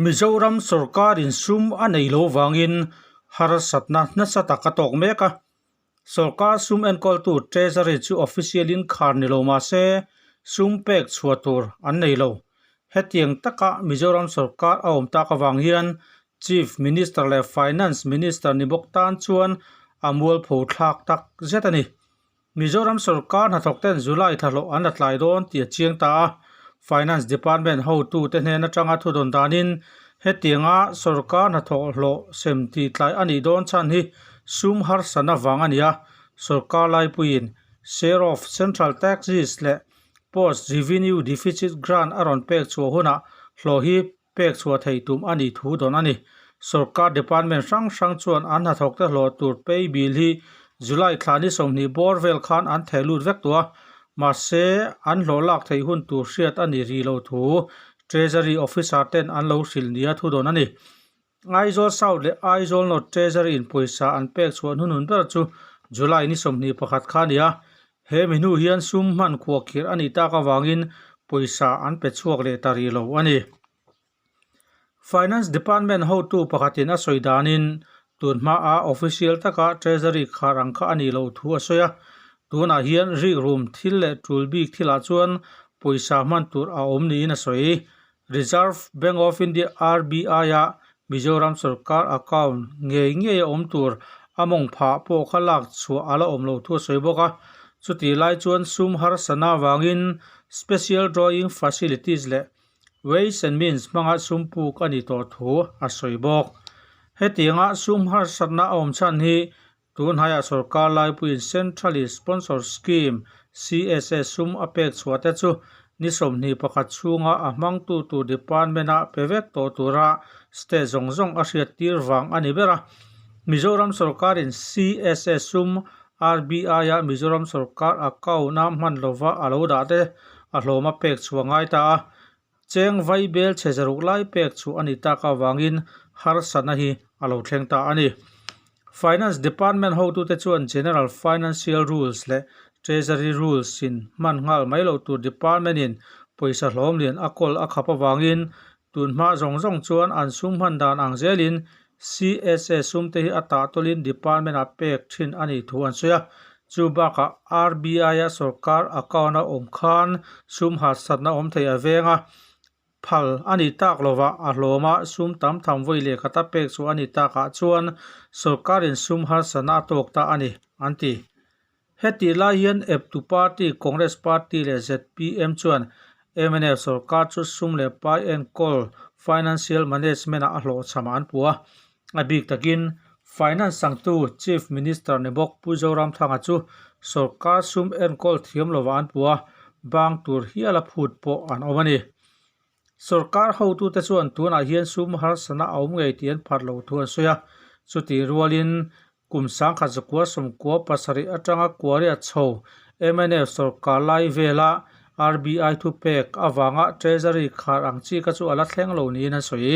Mizoram sorkarin sum a nei lo vangin harsatna nasa tak a tawk mek a. Sorkar sum enkawltu Treasury chu official-in khar ni lo mah se sum pek chhuah tur an nei lo. Hetiang taka Mizoram sorkar a awm tak avang hian Chief Minister leh Finance Minister ni bawk tan chuan a mualpho thlak tak zet a ni. Mizoram sorkar hnathawkten July thlahlawh an la tlai dawn tih a chiang ta a, Finance Department hotute hnen atanga thudawn danin hetianga sorkar hnathawh hlawh sem tih tlai a nih dawn chhan hi sum harsatna vang a ni a, sorkar laipuiin Share of Central Taxes leh Post Revenue Deficit Grant a rawn pek chhuah hunah hlawh hi pek chhuah theih tum a nih thu dawn a ni. Sorkar department hrang hrang chuan an hnathawkte hlawh tur pay bill hi July thla ni 20 bawr vel khan an theh lut vek tawh a, mahse an hlawh lak theih hun tur hriat a ni rih lo thu Treasury officer ten an lo hrilh nia thu dawn a ni. Aizawl South leh Aizawl North Treasury in pawisa an pek chhuah hnunun ber chu July ni 21 kha a ni a, He mi hnu hian sum hman khuahkhirh a nih tak avangin pawisa an pe chhuak leh ta rih lo a ni. Finance Department hotu pakhatin a sawi danin tun hmaa official taka Treasury khar ang kha a nih loh thu a sawi a. Tunah hian rikrum thil leh tul bik thilah chuan pawisa hman tur a awm niin a sawi. Reserve Bank of India, RBI, a Mizoram sorkar account ngei ngei a awm tur a mawng phah pawh kha lak chhuah a la awm lo thu a sawi bawk a. Chutih lai chuan sum harsatna avangin Special Drawing Facilities leh Ways and Means hmanga sum puk a ni tawh thu a sawi bawk. Hetianga sum harsatna a awm chhan hi Tunhaiah sorkar laipuiin Centrally Sponsored Scheme, CSS, sum a pek chhuah te chu ni 21 chhunga a hmangtu tur department-a pe vek tawh tura state zawng zawng a hriattir vang a ni ber a. Mizoram sorkarin CSS sum RBI-a Mizoram sorkar account-a hman lova a lo dah te a hlawm a pek chhuah ngai ta a. Cheng vai bel chhe zaruk lai pek chhuah a nih tak avangin harsatna hi a lo thleng ta a ni. Finance Department hotute chuan General Financial Rules leh Treasury Rules in hman nghal mai loh tur department in pawisa hlawm lian a kawl a khap avangin tun hma zawng zawng chuan an sum hman dan ang zelin CSA sum te hi a tahtawlin department ah pek thin a nih thu an sawi a. Chu bakah RBI-a sorkar account a awm khan sum harsatna awm thei a veng a, phal a nih tak lovah a hlawm a, sum tam tham vawi leh khata pek chu a nih takah chuan sorkarin sum harsatna a tawk ta a ni, an ti. Hetih lai hian eptu party Congress Party leh zpm chuan mnf sorkar chu sum leh pai enkawl financial management-ah a hlawhchhamah an puh a. A bik takin Finance sangtu Chief Minister ni bawk Pu Zoramthanga chu sorkar sum enkawl thiam lovah an puh a, bang tur hial a phut pawh an awm a ni. Sorkar hotute chuan tunah hian sum harsatna a awm ngei tih an phat loh thu an sawi a, chutih rualin Kum 1997 atanga Kuaria chho mnf sorkar lai vela RBI thupek avanga Treasury khar ang chi kha chu a la thleng lo niin a sawi.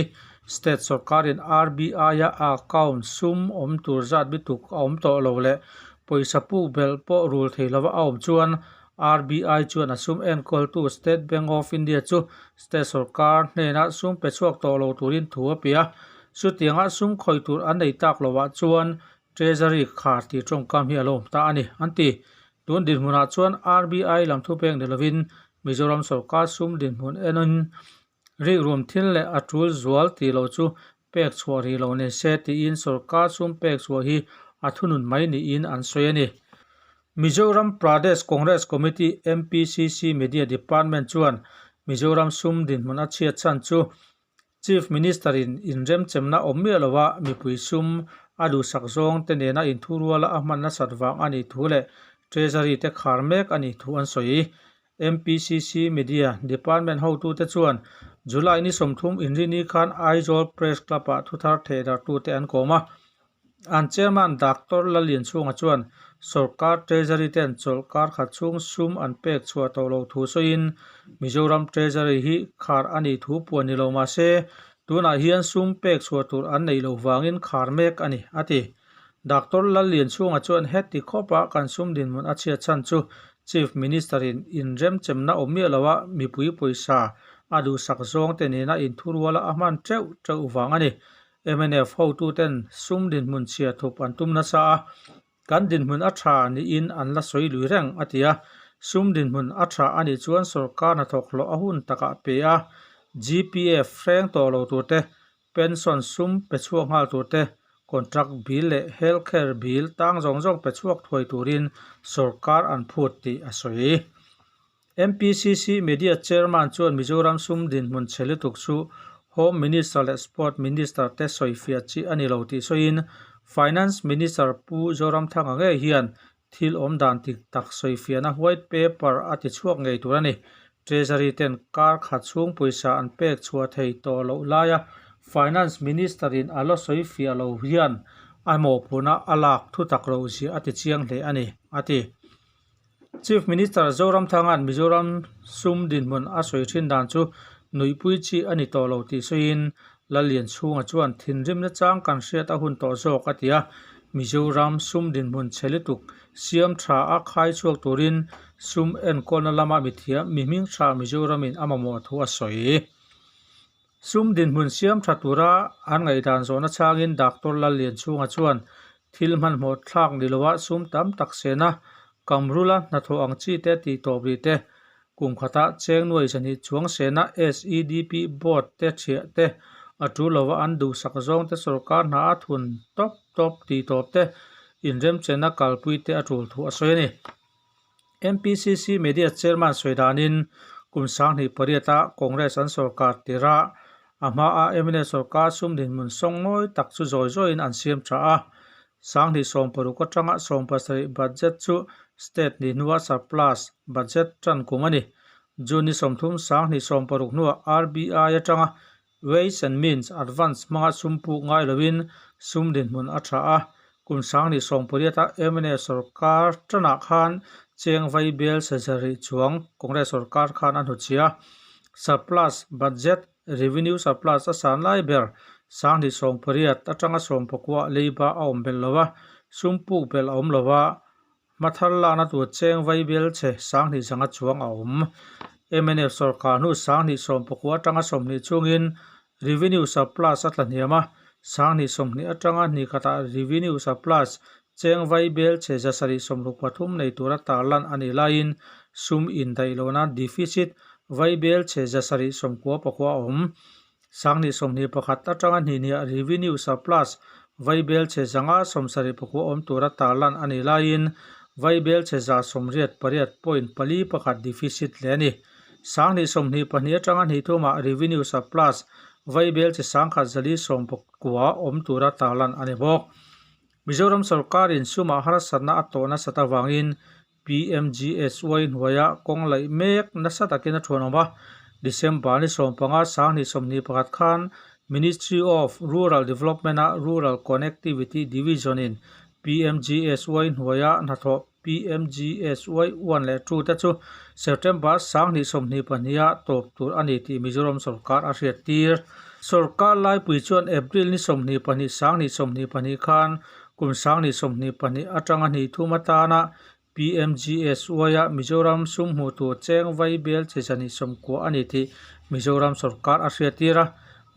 State sorkarin RBI-a account sum awm tur zat bituk a awm tawh lo leh pawisa puk belh pawh rul thei lova a awm chuan RBI chuan a sum enkawltu State Bank of India chu state sorkar hnenah sum pe chhuak tawh lo turin thu a pe a. Chutianga sum khawih tur an nei tak lovah chuan Treasury khar tih tawngkam hi a lo awm ta a ni, an ti. Tun dinhmunah chuan RBI lam thupek ni lovin Mizoram sorkar sum dinhmun enin rikrum thil leh a tul zual tih loh chu pek chhuah rih lo nei se tiin sorkar sum pek chhuah hi a thunun mai niin an sawi a ni. Mizoram Pradesh Congress Committee, MPCC, Media Department chuan Mizoram sum dinhmun a chhiat chhan chu Chief Minister-in inremchemna awm miah lova mipui sum a duhsak zawng te nena inthuruala a hman nasat vang a nih thu leh Treasury te khar mek a nih thu an sawi. MPCC Media Department hotute chuan July ni 30 inrini khan Aizawl Press Club-ah thuthar thehdarhtute an kawm a. An chairman Doctor Lallianchhunga chuan sorkar Treasury ten chawlhkar khat chhung sum an pek chhuah tawh loh thu sawiin Mizoram Treasury hi khar a nih thu puan ni lo mah se tunah hian sum pek chhuah tur an neih loh vangin khar mek a ni, a ti. Doctor Lallianchhunga chuan heti khawpa kan sum dinhmun a chhiat chhan chu Chief Minister-in inremchemna awm miah loa mipui pawisa a duhsak zawngte nena inthuruala a hman teuh teuh vang a ni. Mnf hotuten sum dinhmun chhia thup an tum nasa a, kan dinhmun a tha niin an la sawi lui reng, a ti a. Sum dinhmun a tha a nih chuan sorkar hnathawk hlawh a hun takah pe a, GPF hreng tawh lo turte, pension sum pe chhuak nghal turte, contract bill leh health care bill tang zawng zawng pe chhuak thuai turin sorkar an phut tih a sawi. MPCC Media Chairman chuan Mizoram sum dinhmun chhe lutuk chu Home Minister leh Sport Minister te sawifiah chi a ni lo tih sawiin Finance Minister Pu Zoramthanga ngei hian thil awm dan tik tak sawifiahna white paper a ti chhuak ngei tur a ni. Treasury ten kar khat chhung pawisa an pek chhuah thei tawh loh laia Finance Minister in a la sawifiah lo hian a mawhphurhna a lak thutak loh zia a ti chiang hle a ni, a ti. Chief Minister Zoramthanga'n Mizoram sum dinhmun a sawi thin dan chu nuihpui chi a ni tawh lo tih sawiin Lallianchhunga chuan thinrimna chang kan hriat a hun tawh zawk a ti a, Mizoram sum dinhmun chhe lutuk siam tha a khai chhuak turin sum enkawlna lama mithiam mi hming tha Mizoramin a mamawh thu a sawi. Sum dinhmun siam tha tura an ngaihdan zawhna changin Doctor Lallianchhunga chuan thil hmanhmawh thlak ni loa sum tam tak sena Kamrula hnathawh ang chi te tih tawp rih te, kum khata cheng nuai zahnih chuang sena SEDP board te thiah te, a tul lova an duhsak zawng te sorkar hna a thun tawp tawp tih tawp te inremchenna kalpui te a tul thu a sawi a ni. MPCC Media Chairman sawi danin kum 2008 a Congress an sorkar tirh a, a hmaa mnf sorkar sum dinhmun sawngnawi tak chu zawi zawiin an siam tha a. 2016 atanga 17 budget chu state ni hnua surplus budget tan kum a ni. June ni 30 2016 hnuah RBI atanga Ways and Means Advance hmanga sum puk ngai loin sum dinhmun a tha a, kum 2018 a mna sorkar tanah khan cheng vai bel sazarih chuang Congress sorkar khan a hnuchhia a. Surplus budget, revenue surplus a san lai ber 2018 atanga 19 leiba a awm belh lo a, sum puk belh a awm lo a, Hmathar lakna tur cheng vai bel che 20 zanga chuang a awm. Mnf sorkar hnu 2019 atanga 20 chungin revenue surplus a tla hniam a, 2020 atanga hnih khatah revenue surplus cheng vai bel che 763 nei tura tarlan a nih laiin sum indaih lohna deficit vai bel che 799 a awm. 2021 atanga hnih hniah revenue surplus vaibel chhe 574 awm tura tarlan a nih laiin vaibel chhe 188.41 deficit hle a ni. 2022 atanga hnih thumah revenue surplus vaibel chhe 1119 awm tura tarlan a ni bawk. Mizoram sorkarin sumah harsatna a tawh nasat avangin PMGSY hnuaia kawng laih mek nasa takin a thuanawm a, December ni 15 2021 khan Ministry of Rural Development-a Rural Connectivity Division-in PMGSY hnuaia hnathawh PMGSY 1 leh 2 te chu September 2022-a tawp tur a ni tih Mizoram sorkar a hriattir. Sorkar laipui chuan April ni 22 2022 khan kum 2022 atanga hnih thum atana PMGSY-a Mizoram sum hmuh tur cheng vaibel che 190 a ni tih Mizoram sorkar a hriattir a.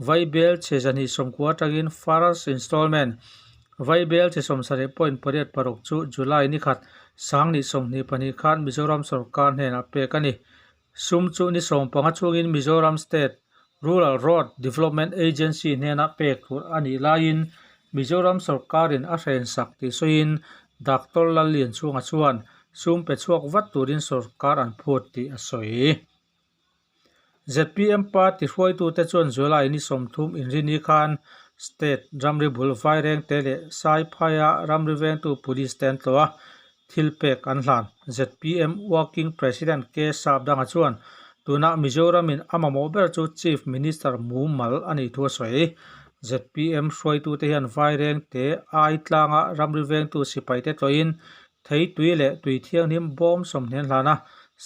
Vaibel che 190 atangin first installment vaibel che 70.86 chu July ni khat 2022 khan Mizoram sorkar hnenah pek a ni. Sum chu ni 15 chhungin Mizoram State Rural Road Development Agency hnena pek tur a nih laiin Mizoram sorkarin a hrensak tih sawiin Doctor Lallianchhunga chuan sum pe chhuak vat turin sorkar an phut tih a sawi. ZPM party hruaitute chuan July ni 30 inrini khan State ramri bul Vairengte leh Saiphaia ramri vengtu Police te an tlawh a, thil pek an hlan. ZPM Working President K Sapdanga chuan tunah Mizoramin a mamawh ber chu Chief Minister mumal a nih thu a sawi. ZPM hruaitute hian Vairengte ai tlanga ramri vengtu sipaite tlawhin thei tui leh tui thianghlim bawm 20 an hlan a,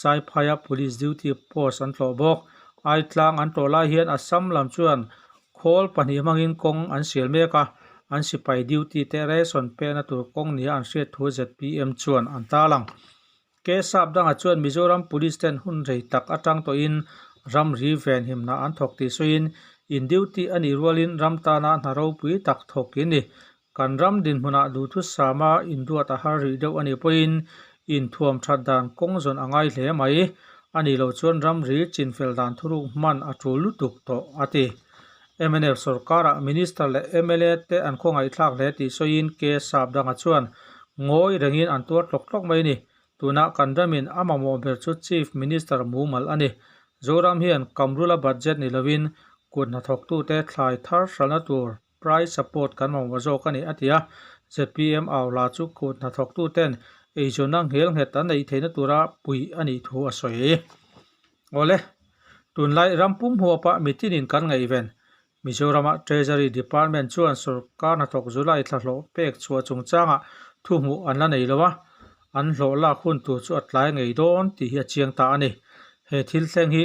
Saiphaia Police duty post an tlawh bawk. Ai tlang an tlawh lai hian Assam lam chuan khawl pahnih hmangin kawng an sial mek a, an sipai duty te ration pekna tur kawng nia an hriat thu ZPM chuan an tarlang. K Sapdanga chuan Mizoram Police ten hun rei tak atang tawhin Ramri venhimna an thawk tih sawiin in duty a nih rualin ram tana hna ropui tak thawk in ni. Kan ram dinhmunah duhthusama induat a har rih deuh a nih pawhin inthuam that dan kawng zawn a ngai hle mai. A nih loh chuan ramri chinfel dan thuruk hman a tul lutuk tawh, a ti. Mnf sorkarah Minister leh mla te an khawngaihthlak hle tih sawiin K Sapdanga chuan ngawi rengin an tuar tlawk tlawk mai a ni. Tuna kan ramin a mamawh ber chu Chief Minister mumal a ni. Zoram hian Kamrula budget ni lovin kut hnathawktute thlai thar hralhna tur price support kan mamawh zawk a ni, a ti a. Zpm au hla chu kut hnathawktuten eizawnna nghel nghet an neih theihna tura puih a nih thu a sawi. Awle, tunlai ram pum huapa mitinin kan ngaihven. Mizorama Treasury Department chuan sorkar hnathawk July thla hlawh pek chhuah chungchangah thu hmuh an la nei lo a, an hlawh lak hun tur chu a tlai ngei dawn tih hi a chiang ta a ni. He thil thleng hi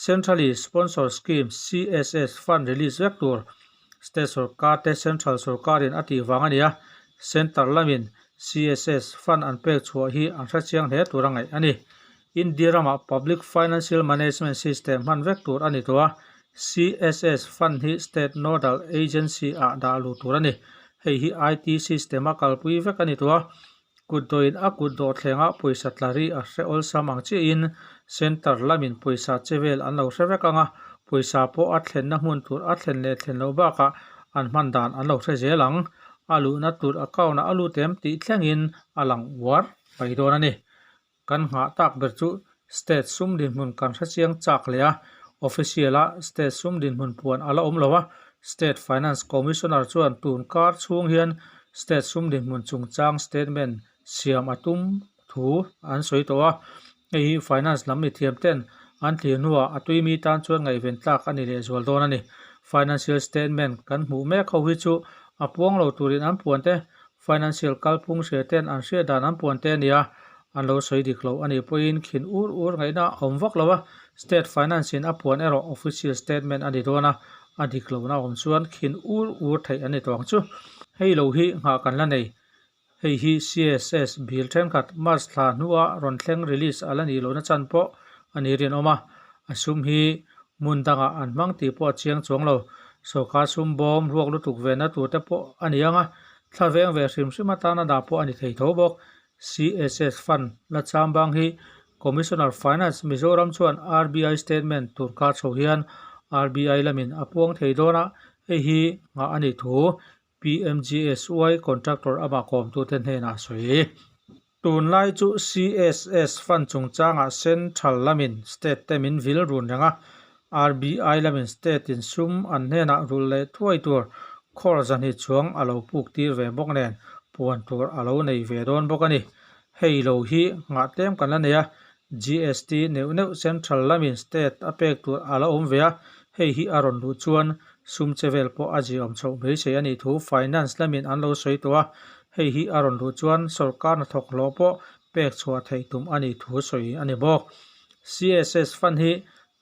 Centrally Sponsored Scheme, CSS, fund release vek tur State sorkar te Central sorkarin a tih vang a ni a, Centre lamin CSS fund an pek chhuah hi an hrechiang hle tur a ngaih a ni. India ramah Public Financial Management System hman vek tur a ni tawh a, CSS fund hi State Nodal Agency ah dah luh tur a ni. Hei hi IT system a kalpui vek a ni tawh a, kutdawhin a kutdawh thlengah pawisa tla ri a hre awlsam ang chiahin Centre lamin pawisa che vel an lo hre vek ang a, pawisa pawh a thlenna hmun tur a thlen leh thlen loh bakah an hman dan an lo hre zel ang. A luhna tur account ah a lut em tih thlengin a lang uar mai dawn a ni. Kan nghah tak ber chu state sum dinhmun kan hrechiang chak leh a, official-a state sum dinhmun puan a la awm lo a, State Finance Commissioner chuan tun kar chhung hian state sum dinhmun chungchang statement siam a tum thu an sawi tawh a, hei hi finance lam mithiam ten an thlir hnuah a tuimi tan chuan ngaihven tlak a ni lehzual dawn a ni. Financial statement kan hmuh mek ho hi chu a puang lo turin an puan te Financial kalphung hria ten an hriat dan an puan te a nia, an lo sawi dik lo a nih pawhin khin ur ur ngaihna a awm vak lo a, State Finance in a puan erawh official statement a ni dawn a, a dik lohna awm chuan khin ur ur theih a ni tawh ang chu. Hei lo hi nghah kan la nei. Hei hi CSS bill thenkhat March thla hnua rawn thleng release a la nih lohna chan pawh a ni rinawm a, a sum hi hmun dangah an hmang tih pawh a chiang chuang lo. Sawrkar sum bawm ruak lutuk vena tur te pawh a ni ang a, thla veng ve hrim hrim atana dah pawh a ni thei tho bawk. CSS Fund la chambang hi Commissioner Finance Mizoram chuan RBI statement tur kar chho hian RBI lamin a puang thei dawn a, hei hi nghah a nih thu PMGSY contractor amah kawmtute hnenah a sawi. Tunlai chu CSS fund chungchangah Central lamin state te min vil run reng a, RBI lamin state in sum an hnenah rulh leh thuai tur khawr zahnih chuang a lo puk tir ve bawk nen puan tur a lo nei ve dawn bawk a ni. Hei lo hi nghah tlem kan la nei a, GST neuh neuh Central lamin state a pek tur a la awm ve a, hei hi a rawn luh chuan sum che vel pawh a ziaawm chhoh beisei a nih thu Finance lamin an lo sawi tawh a, hei hi a rawn luh chuan sawrkar hnathawk hlawh pawh pek chhuah theih tum a nih thu sawi a ni bawk. CSS fund hi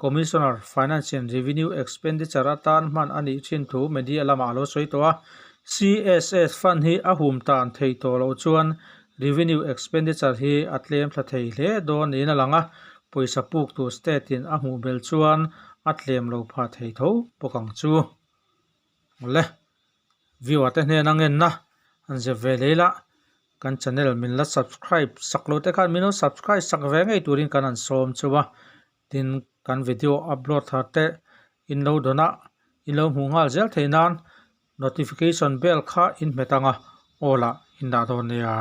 Commissioner, Finance and Revenue Expenditure atan hman a nih thin thu media lamah a lo sawi tawh a. CSS fund hi a hum tan thei tawh loh chuan Revenue Expenditure hi a tlem thla thei hle dawn niin a lang a, pawisa puk tur state in a hmuh bel chuan a tlem lo phah thei tho bawk ang chu. Awle, viewer te hnena ngenna an zep ve leh ila, kan channel min la subscribe sak lo te khan min lo subscribe sak ve ngei turin kan han sawm cheu a, tin kan video upload thar te in lo dawn a, in lo hmuh nghal zel theih nan notification bell kha in hmet ang a, all ah in dah dawn nia.